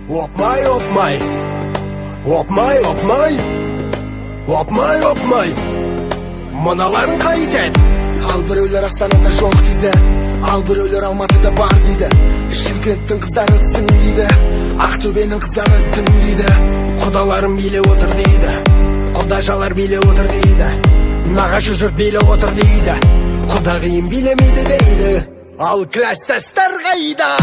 Опмай, опмай. Опмай, опмай. Опмай, опмай. Мыналарың қайтеді? Ал біреулер Астанада жоқ дейді, ал біреулер Алматыда бар дейді. Шымкенттің қыздары сын дейді, Ақтөбенің қыздары тың дейді. Құдаларым билеп отыр дейді. Құдашалар билеп отыр дейді. Нағашы жұрт билеп отыр дейді. Құдағиым билемейді дейді. Ал класстастар қайда?